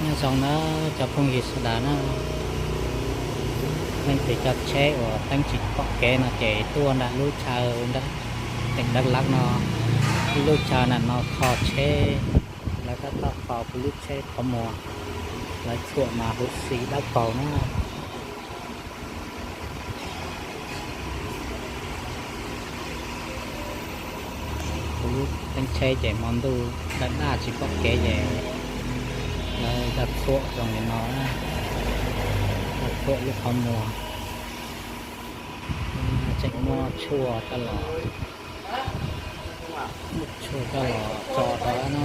Nyob zoo na cov phooj ywg sawv daws na, leej twg coj tsheb uas teeb tsis pom kev no ces tuaj nram lub chaw nram teem Dak Lak no, ib lub chaw nram no kho tsheb, lawv tab tom kho kuv lub tsheb qhov muag, lawv tshuam mas huv si dawb paug na. Kuv lub teeb tsheb ces hmo ntuj daj daj tsis pom kev ces lawv coj tshuam zoo li no, coj tshuam lub qhov muag, tseem muab tshuaj coj los, muab tshuaj coj los tso rau no.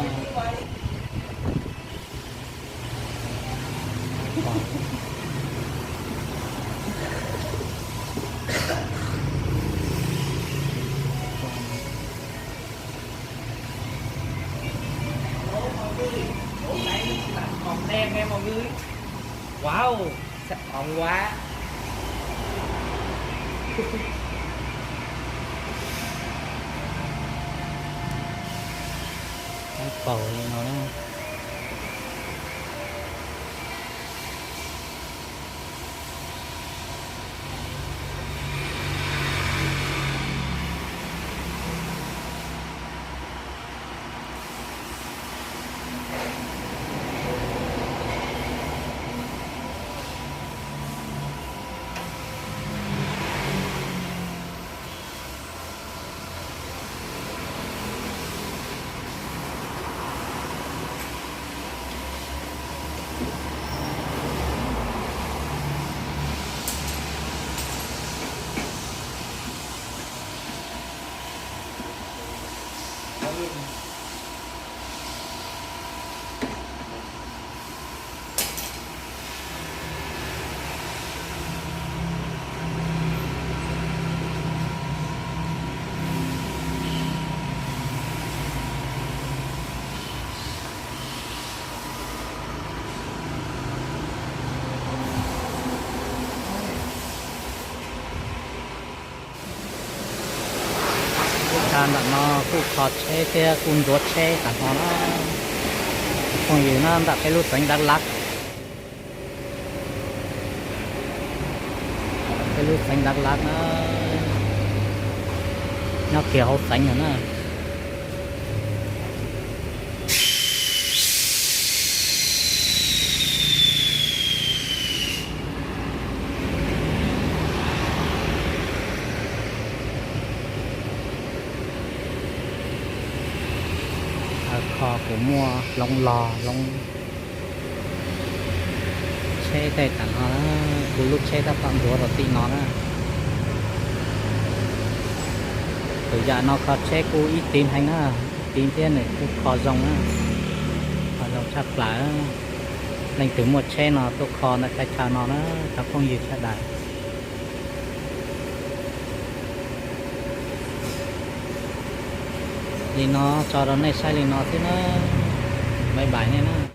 Wow, sạch ổn quá. Dawb paug li no na. Lub chaw ntawm no kuj kho tsheb thiab kuj ntxuav tsheb tas hmo na. Phooj ywg na, ntawm peb lub xeev Dak Lak, peb lub xeev Dak Lak na, nyob kiag hauv xeev no na. Kho kuv muaj hloov log hloov tsheb tej tas no, kuv lub tsheb tab tom ntxuav rau tim no na. Tus yam no kho tsheb kuj ib tiv heev na, ib tiv thiab nws kuj kho zoo na, kho zoo tshaj plaws. Leej twg muaj tsheb no tuaj kho ntawm thaj chaw no na, cov phooj ywg sawv daws. Li no tso rau nej saib li no xwb na. Bye bye nej na.